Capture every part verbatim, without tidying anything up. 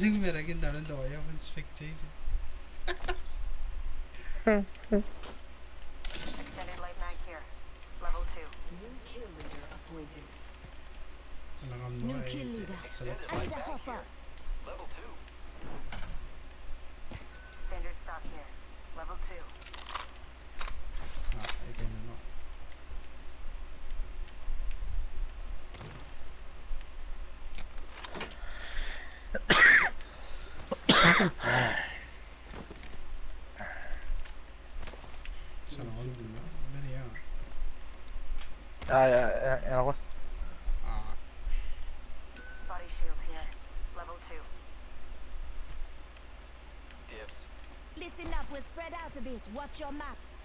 Zing merakin daran do ya when spectator. Extended light mag here. Level two. New kill leader appointed. Ala kam New nora kill e leader. Select. I need a hopper. Level two. Standard stock here. Level two. Ah, e kena no. Sana on din na many ya. Ah, ya, ya, ya, of course. Ah, Body shield here. Level two. Dibs. Listen up, we're spread out a bit. Watch your maps.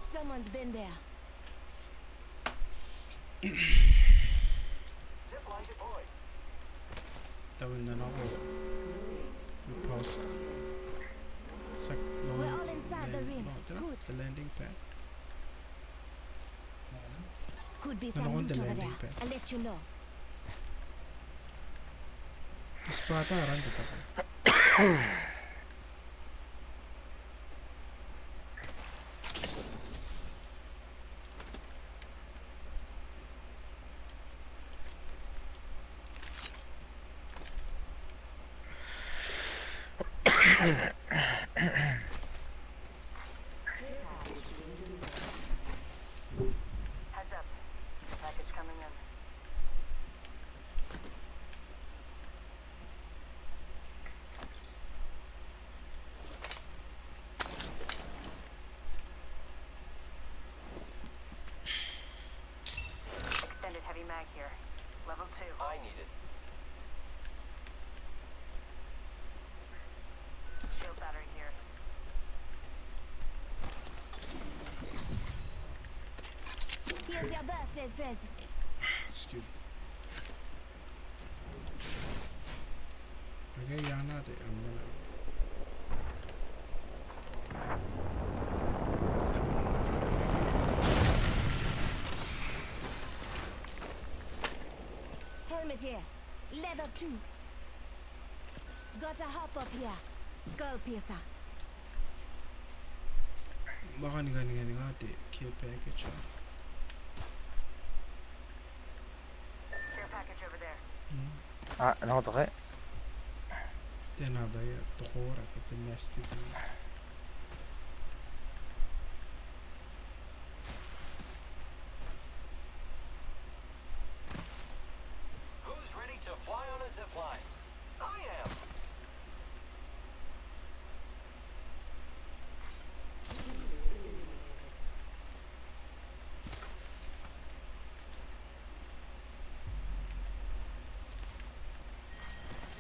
Someone's been there. Zip line deployed. Tawin na nako. Pause. Sak, no, We're all inside the ring. No, tera? Good. The landing pad. Could be No, no, some on the loot over landing there. Pad. I'll let you know. Spata around the top. Heads up. Package coming in. Extended heavy mag here. Level two. I need it. Shield battery here. Here's your birthday present. Excuse. Okay, ya na de amna. Helmet here. Leather too. Got a hop up here. Skull piercer. Baka ni kani kani ngati care package. Care package over there. Hmm. Ah, nako toke. Tena da ya tokora ko te mastiff. Who's ready to fly on a zip line? I am.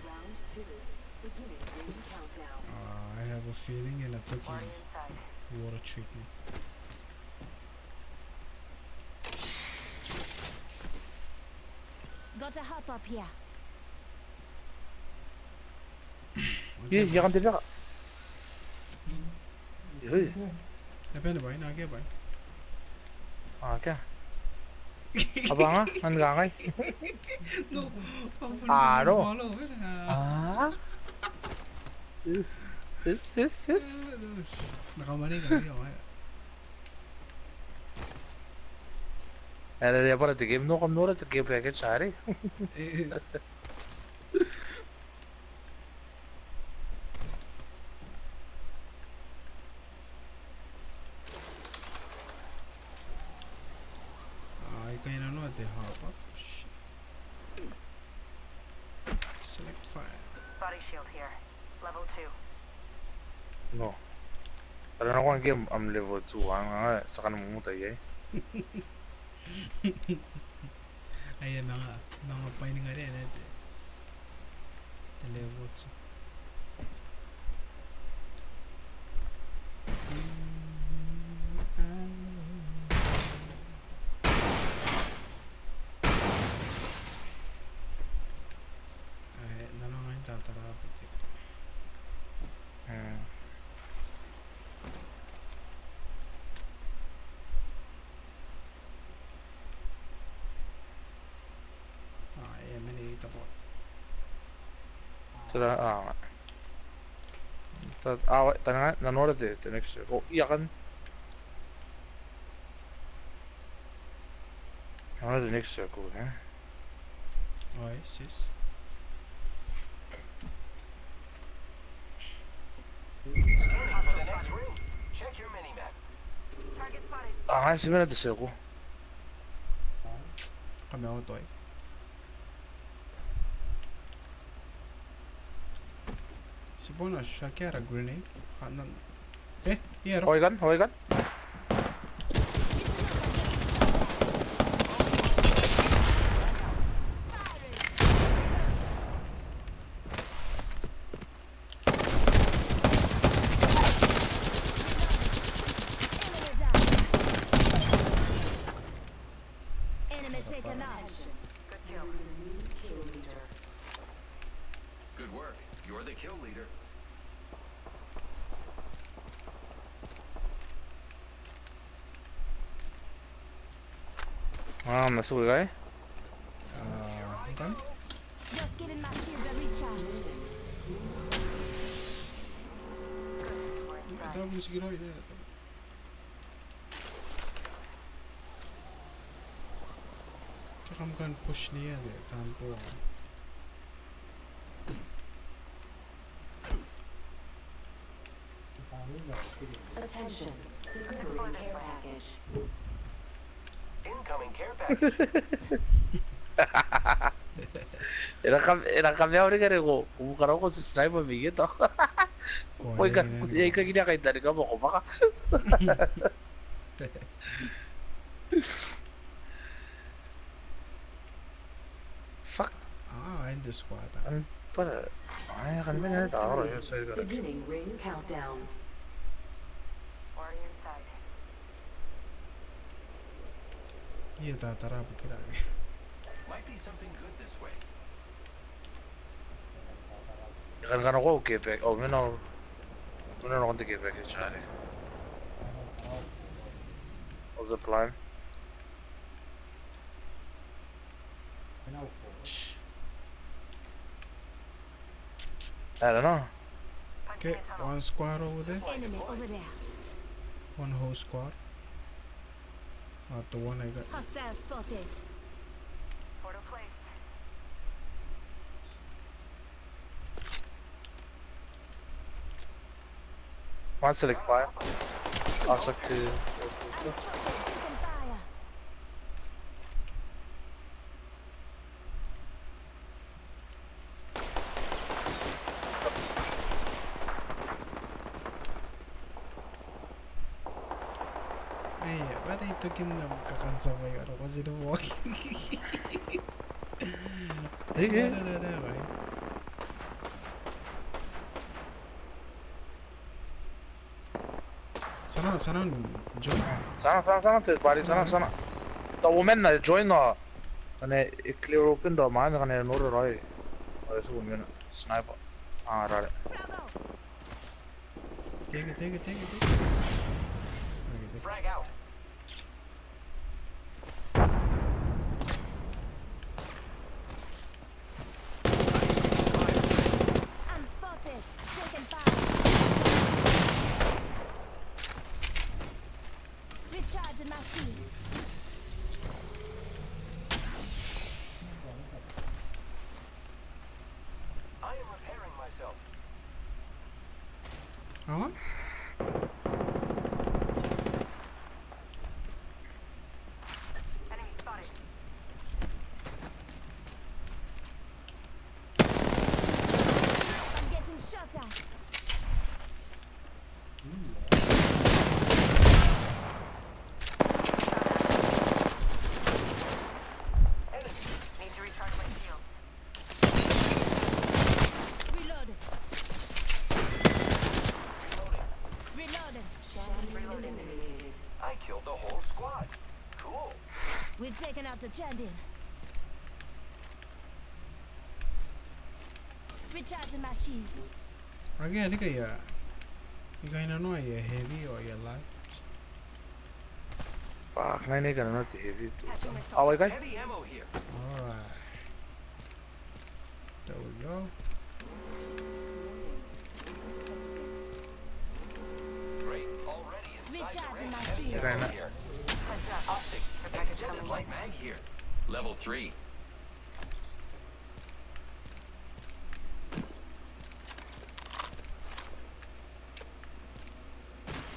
Round two. Beginning ring countdown. Uh, I have a feeling e na toki Already inside. Water treatment. Got a hop up here. Ye, ye kan te beka. Ye. E bane bwaai, na ke bwaai. Ah, ke. Abanga, ngan kangai. No. Ah, no. Follow, e na. Ah. Yes, yes, yes. Na kamani ka yo, e. Era, era para te game, no, kam nora te care package are. E, e. Ah, I kaina noa te hop up. Shit. Select file. Body shield here. Level two. No. Tara nako ngke am level two, anga, anga, ti a kan mumuta iai. Ai, e manga, manga bwaai ni ngare, e na te, te level two. Ai, nano ngai n tatara bwa ke. Mm. Tera, a, ta, a, wai, tara, na nora te, te next circle. Ia kan. Na nora te next circle, e. Oi, sis. Scanning for the next ring. Check your minimap. Target spotted. A, ngaia ti mena te circle. Kamea otoi. Ti bon a tiaki ara grenade. Kanan. E, ia ro. Oi kan, oi kan. Enemy down. Enemy taken out. Good kill. Good work. You're the kill leader. A, na suka ikai? A, okay. Just giving my shields a recharge. Ia, tao mwisikiroi te. Te kam kan push nia te, kan po. Attention, delivering care package. Incoming care package. E na kam, e na kamea au rikirake ko, ko bukarau ko ti sniper mai eta. Ko, ko, e ka, e ka kina kai tari ka boko baka. Fuck. A, e nang squad. Am, para. Ai, kan mena ta ora, e, sorry, sorry. Beginning ring countdown. Already inside. Ia, ta, tara bukira. Might be something good this way. E kan, kan ko ke pe, o, mena, mena nakon te ke pe ke, sorry. O, the plan. I don't know. Okay, one squad over there. Enemy over there. One whole squad. Not the one I got. Hostile spotted. Portal placed. One select fire. I'll check the. I'm spotted. Taking fire. Ai, bwa are I tokin am kakansa bwa I a roko zero walk. Ai, ai. Bwa are, are, are, are, ai. Ti na, ti na join. Ti na, ti na, ti na, te bwai, ti na, ti na. Tao uoman na join ao. Ngkana e clear open tao mwaane ngkana e nora raoi. Ao e tuku mena. Sniper. A, rare. Take it, take it, take it, take it. Okay, take it. Frag out. I'm spotted. Taking fire. Recharging my shields. I am repairing myself. Awa? Enemy spotted. I'm getting shot at. Enemy. Need to recharge my shield. Reloading. Reloading. Reloading. I killed the whole squad. Cool. We've taken out the champion. Recharging my shields. Ake a riki aia, I kainnanoa aia heavy ao aia light. Fuck, ngai I kainnanoa te heavy too. Patching myself. Awa ikai. Heavy ammo here. Alright. There we go. Extended light mag here. Level three.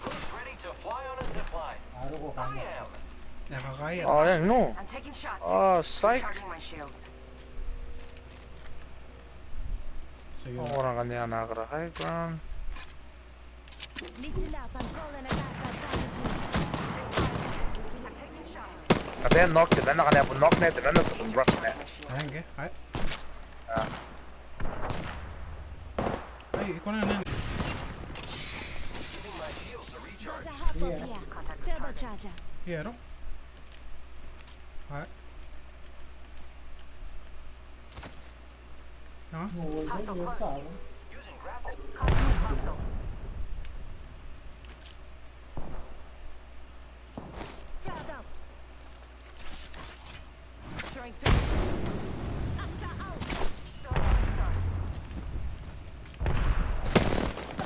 Who's ready to fly on a zip line? I am. Ao e a nako. I'm taking shots. Oh, psych. Recharging my shields. Ao ngkana e a nako ara high ground. Listen up, I'm calling a lifeline package. I'm taking shots. Ngkana e a nako temanna, ngkana e a bon nako temanna, te bon rush ma. Ai, ngke, ai. Ah. Ai, e kona naba. Got a hop up here. Turbo charger. Ai. Huh? Hostile close. Using grapple. Hostile. Frag out. Throwing through. Hostile out.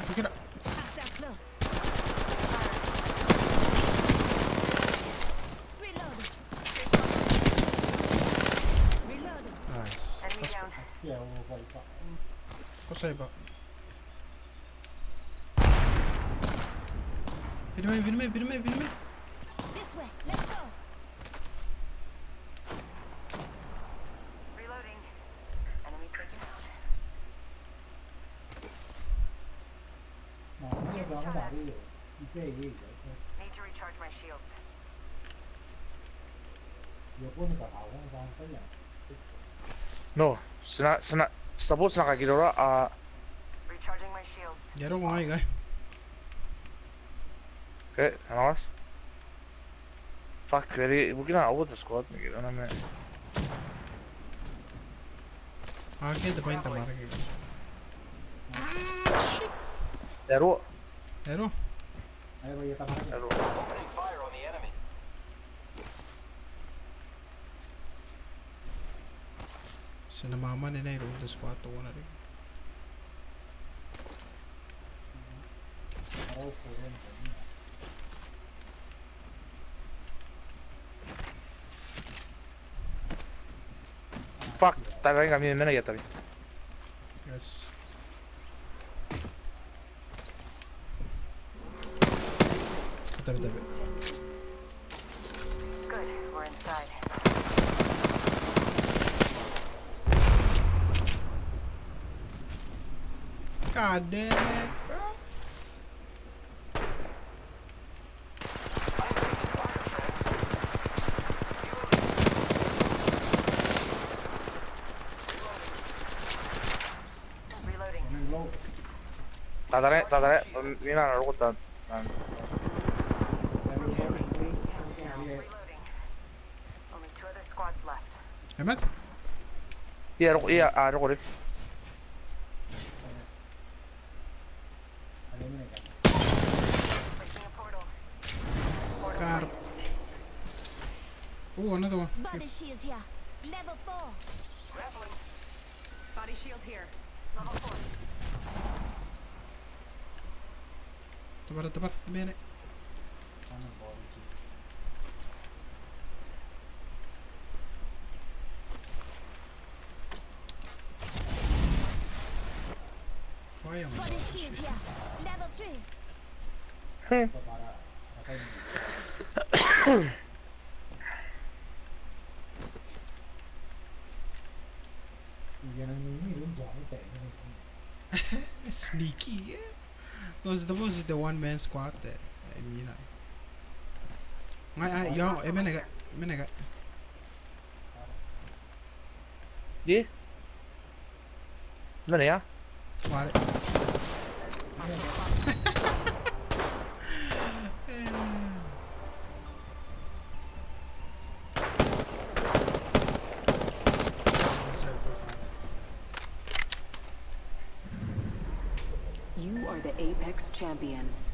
Pick it up. Hostile close. Reload. Reload. Nice. Enemy down. Ko saiba. Bini mai, bini mai, bini mai, bini mai. This way. Let's go. Reloading. Enemy taken out. Need to recharge my shields. No, ti na, ti na, suppose ti na kakirora, a. Recharging my shields. Ia, roko ngai, kai. Okay, anawas. Fuck, very, ibukina au te squad, ni kira na me. Ah, ke te point tamara ke. Ah, shit. Ero. Ero. Ero. Opening fire on the enemy. Ti na mama ne nai roll the squad to one are. Fuck, tabe ngkami mena ia tabe. Yes. Tabe, tabe. Good, we're inside. God damn it, bro. Reloading. Tatare, tatare, mina na roko tan. Reloading. Only two other squads left. E mate? Ia, roko, ia, a, roko riki. Placing a portal. Portal placed. Ooh, another one. Body shield here. Level four. Grappling. Body shield here. Level four. Tabara, tabara, bene. Body shield here. Level three. Hmm. Sneaky, yeah. Those, those are the one man squad, eh, I mean, I. Ngai, ai, ia, e mena ikai, e mena ikai. Di? Mena ia? Ware. You are the Apex Champions.